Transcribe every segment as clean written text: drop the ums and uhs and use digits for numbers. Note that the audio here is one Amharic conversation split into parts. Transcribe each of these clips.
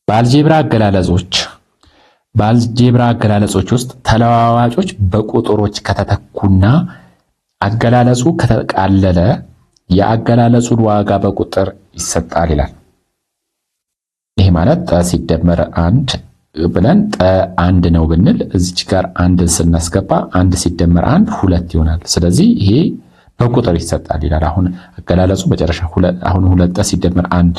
በአልጄብራ አገላለጾች በአልጄብራ አገላለጾች ውስጥ ተለዋዋጮች በቁጥሮች ከተተኩና አገላለጹ ከተቃለለ የአገላለጹን ዋጋ በቁጥር ይሰጣል ይላል። ይሄ ማለት ጠ ሲደመር አንድ ብለን ጠ አንድ ነው ብንል እዚች ጋር አንድን ስናስገባ አንድ ሲደመር አንድ ሁለት ይሆናል። ስለዚህ ይሄ በቁጥር ይሰጣል ይላል። አሁን አገላለጹ መጨረሻ አሁን ሁለት ጠ ሲደመር አንድ፣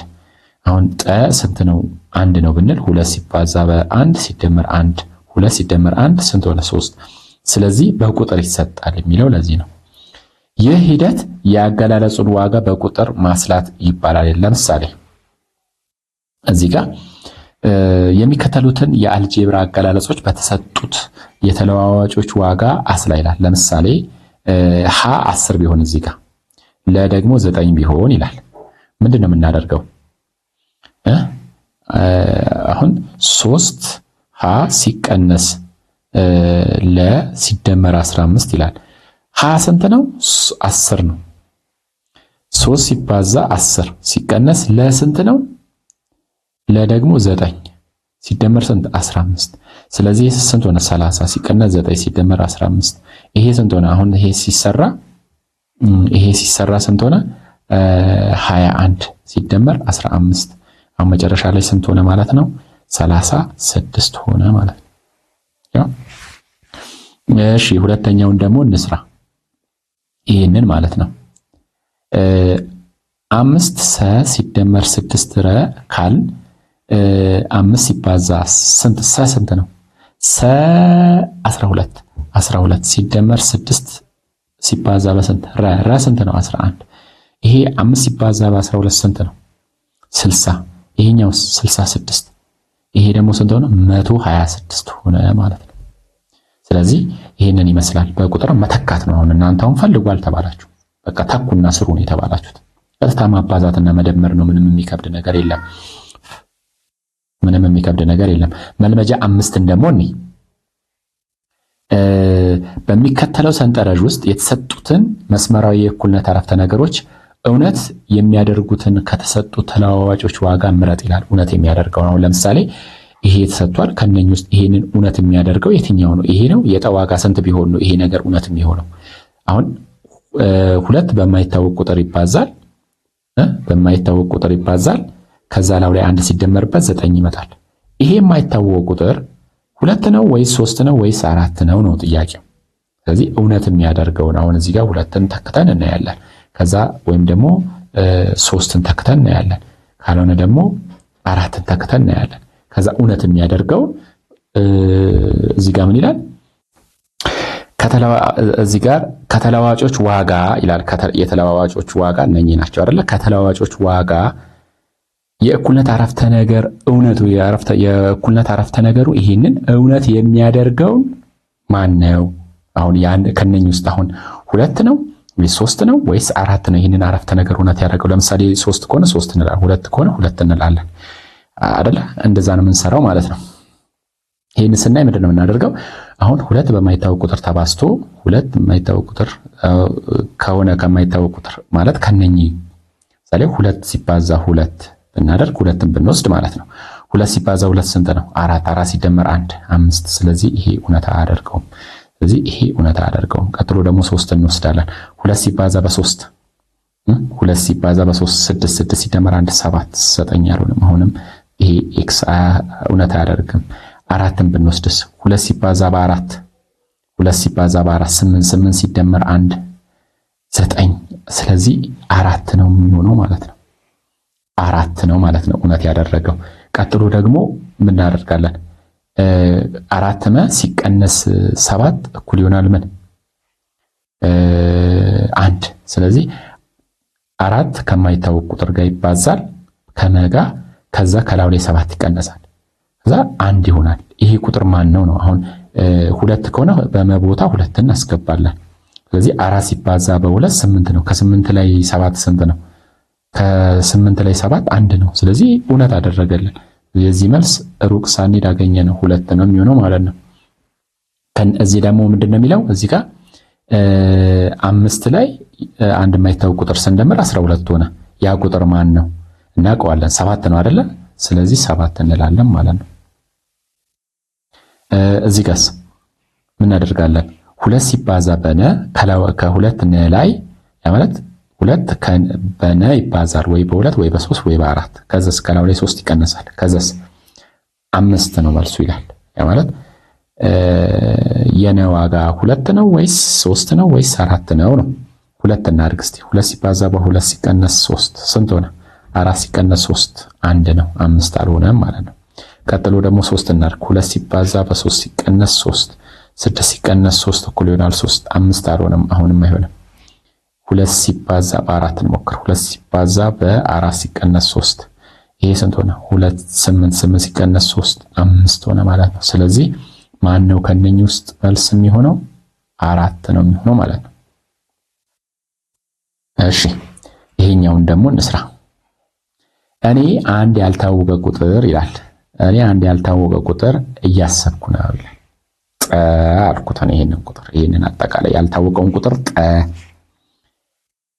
አሁን ጠ ስንት ነው? አንድ ነው ብንል ሁለት ሲባዛ በአንድ ሲደመር አንድ፣ ሁለት ሲደመር አንድ ስንት ሆነ? ሶስት። ስለዚህ በቁጥር ይሰጣል የሚለው ለዚህ ነው። ይህ ሂደት የአገላለጹን ዋጋ በቁጥር ማስላት ይባላል። ለምሳሌ እዚህ ጋር የሚከተሉትን የአልጄብራ አገላለጾች በተሰጡት የተለዋዋጮች ዋጋ አስላ ይላል። ለምሳሌ ሀ 10 ቢሆን እዚህ ጋር ለ ደግሞ 9 ቢሆን ይላል። ምንድን ነው የምናደርገው? አሁን 3 ሀ ሲቀነስ ለ ሲደመር 15 ይላል። ሀ ስንት ነው? 10 ነው። 3 ሲባዛ 10 ሲቀነስ ለ ስንት ነው? ለ ደግሞ 9 ሲደመር ስንት? 15። ስለዚህ ስንት ሆነ? 30 ሲቀነስ 9 ሲደመር 15። ይሄ ስንት ሆነ? አሁን ይሄ ሲሰራ ስንት ሆነ? 21 ሲደመር 15። አሁን መጨረሻ ላይ ስንት ሆነ ማለት ነው? 36 ሆነ ማለት ነው። እሺ፣ ሁለተኛውን ደግሞ እንስራ። ይሄንን ማለት ነው። አምስት ሰ ሲደመር ስድስት ረ ካልን አምስት ሲባዛ ስንት? ሰ ስንት ነው? ሰ 12፣ 12 ሲደመር ስድስት ሲባዛ በስንት? ረ ረ ስንት ነው? 11። ይሄ አምስት ሲባዛ በ12 ስንት ነው? 60። ይሄኛው 66። ይሄ ደግሞ ስንት ሆነ? 126 ሆነ ማለት ነው። ስለዚህ ይሄንን ይመስላል። በቁጥር መተካት ነው። አሁን እናንተ አሁን ፈልጉ አልተባላችሁ። በቃ ተኩና ስሩ ነው የተባላችሁት። ቀጥታ ማባዛትና መደመር ነው። ምንም የሚከብድ ነገር የለም። ምንም የሚከብድ ነገር የለም። መልመጃ 5ን ደግሞ እኔ በሚከተለው ሰንጠረዥ ውስጥ የተሰጡትን መስመራዊ የእኩልነት አረፍተ ነገሮች እውነት የሚያደርጉትን ከተሰጡ ተለዋዋጮች ዋጋ ምረጥ ይላል። እውነት የሚያደርገው አሁን ለምሳሌ ይሄ ተሰጥቷል። ከነኝ ውስጥ ይሄንን እውነት የሚያደርገው የትኛው ነው? ይሄ ነው። የጠ ዋጋ ስንት ቢሆን ነው ይሄ ነገር እውነት የሚሆነው? አሁን ሁለት በማይታወቅ ቁጥር ይባዛል፣ በማይታወቅ ቁጥር ይባዛል። ከዛ ላው ላይ አንድ ሲደመርበት ዘጠኝ ይመጣል። ይሄ የማይታወቅ ቁጥር ሁለት ነው ወይስ ሶስት ነው ወይስ አራት ነው ነው ጥያቄው። ስለዚህ እውነት የሚያደርገውን አሁን እዚህ ጋር ሁለትን ተክተን እናያለን። ከዛ ወይም ደግሞ ሶስትን ተክተን እናያለን። ካልሆነ ደግሞ አራትን ተክተን እናያለን። ከዛ እውነት የሚያደርገው እዚህ ጋር ምን ይላል? እዚህ ጋር ከተለዋዋጮች ዋጋ ይላል። የተለዋዋጮች ዋጋ እነኚህ ናቸው አይደለ? ከተለዋዋጮች ዋጋ የእኩልነት አረፍተ ነገር እውነቱ የእኩልነት አረፍተ ነገሩ ይህንን እውነት የሚያደርገውን ማን ነው? አሁን ያን ከነኚህ ውስጥ አሁን ሁለት ነው ወይስ ሶስት ነው ወይስ አራት ነው? ይህንን አረፍተ ነገር እውነት ያደረገው ለምሳሌ ሶስት ከሆነ ሶስት እንላለን፣ ሁለት ከሆነ ሁለት እንላለን አይደለ? እንደዛ ነው የምንሰራው ማለት ነው። ይህን ስናይ ምንድን ነው የምናደርገው? አሁን ሁለት በማይታወቅ ቁጥር ተባዝቶ ሁለት የማይታወቅ ቁጥር ከሆነ ከማይታወቅ ቁጥር ማለት ከነኚህ ምሳሌ ሁለት ሲባዛ ሁለት ብናደርግ፣ ሁለትን ብንወስድ ማለት ነው። ሁለት ሲባዛ ሁለት ስንት ነው? አራት። አራት ሲደመር አንድ አምስት። ስለዚህ ይሄ እውነት አያደርገውም። ስለዚህ ይሄ እውነት አያደርገውም። ቀጥሎ ደግሞ ሶስት እንወስዳለን። ሁለት ሲባዛ በሶስት፣ ሁለት ሲባዛ በሶስት ስድስት፣ ስድስት ሲደመር አንድ ሰባት፣ ዘጠኝ አልሆነም። አሁንም ይሄ x እውነት አያደርግም። አራትን ብንወስድስ? ሁለት ሲባዛ በአራት፣ ሁለት ሲባዛ በአራት ስምንት፣ ስምንት ሲደመር አንድ ዘጠኝ። ስለዚህ አራት ነው የሚሆነው ማለት ነው። አራት ነው ማለት ነው እውነት ያደረገው። ቀጥሎ ደግሞ ምን እናደርጋለን? አራት መ ሲቀነስ ሰባት እኩል ይሆናል ምን? አንድ። ስለዚህ አራት ከማይታወቅ ቁጥር ጋር ይባዛል ከመ ጋር፣ ከዛ ከላዩ ላይ ሰባት ይቀነሳል፣ ከዛ አንድ ይሆናል። ይሄ ቁጥር ማን ነው ነው? አሁን ሁለት ከሆነ በመ ቦታ ሁለትን እናስገባለን። ስለዚህ አራት ሲባዛ በሁለት ስምንት ነው። ከስምንት ላይ ሰባት ስንት ነው? ከስምንት ላይ ሰባት አንድ ነው። ስለዚህ እውነት አደረገልን። የዚህ መልስ ሩቅ ሳንሄድ አገኘነው፣ ሁለት ነው የሚሆነው ማለት ነው። እዚህ ደግሞ ምንድን ነው የሚለው? እዚህ ጋር አምስት ላይ አንድ የማይታወቅ ቁጥር ስንደምር 12 ሆነ። ያ ቁጥር ማን ነው? እናውቀዋለን። ሰባት ነው አይደለ? ስለዚህ 7 እንላለን ማለት ነው። እዚህ ጋርስ ምን እናደርጋለን? 2 ሲባዛ በነ ከሁለት ነ ላይ ያ ማለት 2 በነ ይባዛል ወይ በ2 ወይ በ3 ወይ በ4 ከዛስ ከላዩ ላይ 3 ይቀነሳል። ከዛስ 5 ነው መልሱ ይላል። ያ ማለት የነ ዋጋ 2 ነው ወይስ 3 ነው ወይስ 4 ነው ነው። 2 እናድርግ እስቲ። 2 ሲባዛ በ2 ሲቀነስ 3 ስንት ሆነ? 4 ሲቀነስ 3 1 ነው። 5 አልሆነም ማለት ነው። ቀጥሎ ደግሞ 3 እናድርግ። 2 ሲባዛ በ3 ሲቀነስ 3 6 ሲቀነስ 3 እኩል ይሆናል 3 5 አልሆነም። አሁንም አይሆንም። 2 ሲባዛ በ4 እንሞክር። 2 ሲባዛ በ4 ሲቀነስ 3 ይሄ ስንት ሆነ? 2 8 8 ሲቀነስ 3 5 ሆነ ማለት ነው። ስለዚህ ማን ነው ከነኚህ ውስጥ መልስ የሚሆነው? 4 ነው የሚሆነው ማለት ነው። እሺ ይሄኛውን ደግሞ እንስራ። እኔ አንድ ያልታወቀ ቁጥር ይላል። እኔ አንድ ያልታወቀ ቁጥር እያሰብኩ ነው ይላል። ጠ አልኩት እኔ ይሄንን ቁጥር ይሄንን አጠቃላይ ያልታወቀውን ቁጥር ጠ።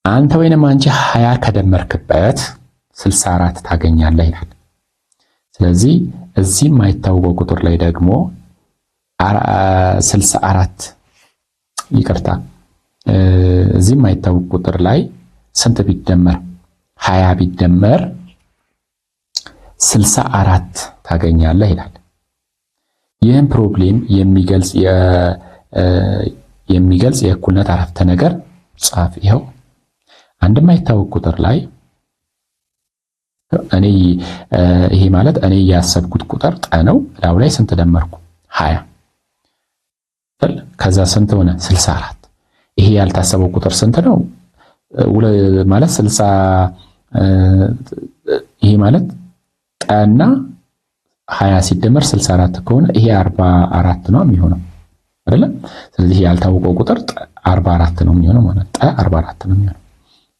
አንተ ወይንም አንቺ 20 ከደመርክበት 64 ታገኛለህ ይላል። ስለዚህ እዚህ የማይታወቀው ቁጥር ላይ ደግሞ 64 ይቅርታ፣ እዚህ የማይታወቅ ቁጥር ላይ ስንት ቢደመር 20 ቢደመር 64 ታገኛለህ ይላል። ይህን problem የሚገልጽ የእኩልነት አረፍተ ነገር ጻፍ። ይኸው አንድ የማይታወቅ ቁጥር ላይ እኔ ይሄ ማለት እኔ ያሰብኩት ቁጥር ጠ ነው። ላዩ ላይ ስንት ደመርኩ? 20። ከዛ ስንት ሆነ? 64። ይሄ ያልታሰበው ቁጥር ስንት ነው? ማለት 60 ይሄ ማለት ጠና 20 ሲደመር 64 ከሆነ ይሄ 44 ነው የሚሆነው አይደለ? ስለዚህ ያልታወቀው ቁጥር 44 ነው የሚሆነው ማለት ጠ 44 ነው የሚሆነው።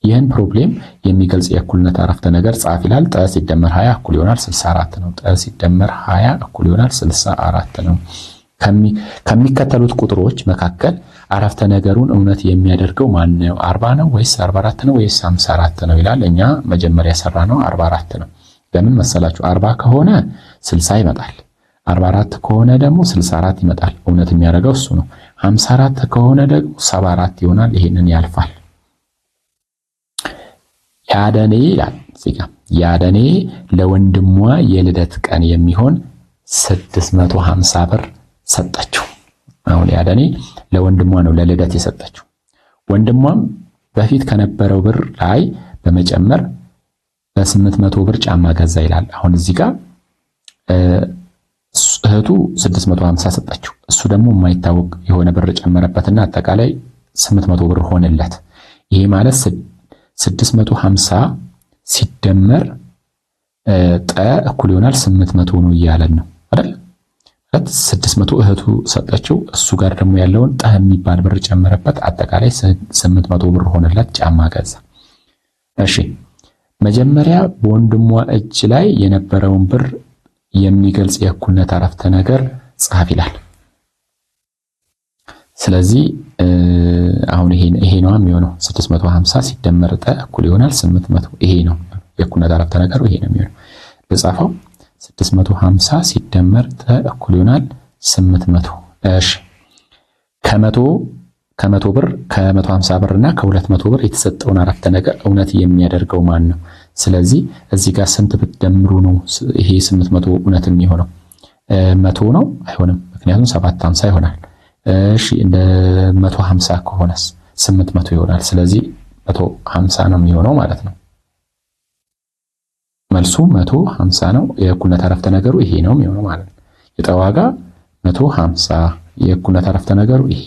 ይህን problem የሚገልጽ የእኩልነት አረፍተ ነገር ጻፍ ይላል። ጠ ሲደመር 20 እኩል ይሆናል 64 ነው። ጠ ሲደመር 20 እኩል ይሆናል 64 ነው። ከሚከተሉት ቁጥሮች መካከል አረፍተ ነገሩን እውነት የሚያደርገው ማን ነው? 40 ነው ወይስ 44 ነው ወይስ 54 ነው ይላል። እኛ መጀመሪያ የሰራነው 44 ነው። ለምን መሰላችሁ? 40 ከሆነ 60 ይመጣል። 44 ከሆነ ደግሞ 64 ይመጣል። እውነት የሚያደርገው እሱ ነው። 54 ከሆነ ደግሞ 74 ይሆናል። ይሄንን ያልፋል። ያደኔ ይላል እዚህ ጋር ያደኔ ለወንድሟ የልደት ቀን የሚሆን 650 ብር ሰጠችው። አሁን ያደኔ ለወንድሟ ነው ለልደት የሰጠችው። ወንድሟም በፊት ከነበረው ብር ላይ በመጨመር በ800 ብር ጫማ ገዛ ይላል። አሁን እዚህ ጋር እህቱ 650 ሰጠችው። እሱ ደግሞ የማይታወቅ የሆነ ብር ጨመረበትና አጠቃላይ 800 ብር ሆነለት። ይሄ ማለት 650 ሲደመር ጠ እኩል ይሆናል 800 ነው እያለን ነው አይደል? ማለት 600 እህቱ ሰጠችው፣ እሱ ጋር ደግሞ ያለውን ጠ የሚባል ብር ጨመረበት፣ አጠቃላይ 800 ብር ሆነለት፣ ጫማ ገዛ። እሺ መጀመሪያ በወንድሟ እጅ ላይ የነበረውን ብር የሚገልጽ የእኩልነት አረፍተ ነገር ጻፍ ይላል። ስለዚህ አሁን ይሄ ነው የሚሆነው 650 ሲደመር ጠ እኩል ይሆናል 800። ይሄ ነው የእኩልነት አረፍተ ነገሩ፣ ይሄ ነው የሚሆነው። ልጻፈው 650 ሲደመር ጠ እኩል ይሆናል 800። እሺ ከመቶ ብር ከ150 ብር እና ከ200 ብር የተሰጠውን አረፍተ ነገር እውነት የሚያደርገው ማን ነው? ስለዚህ እዚህ ጋር ስንት ብትደምሩ ነው ይሄ 800 እውነት የሚሆነው? 100 ነው? አይሆንም። ምክንያቱም 750 ይሆናል። እሺ እንደ 150 ከሆነስ 800 ይሆናል። ስለዚህ 150 ነው የሚሆነው ማለት ነው። መልሱ 150 ነው። የእኩልነት አረፍተ ነገሩ ይሄ ነው የሚሆነው ማለት ነው። የጠ ዋጋ 150 የእኩልነት አረፍተ ነገሩ ይሄ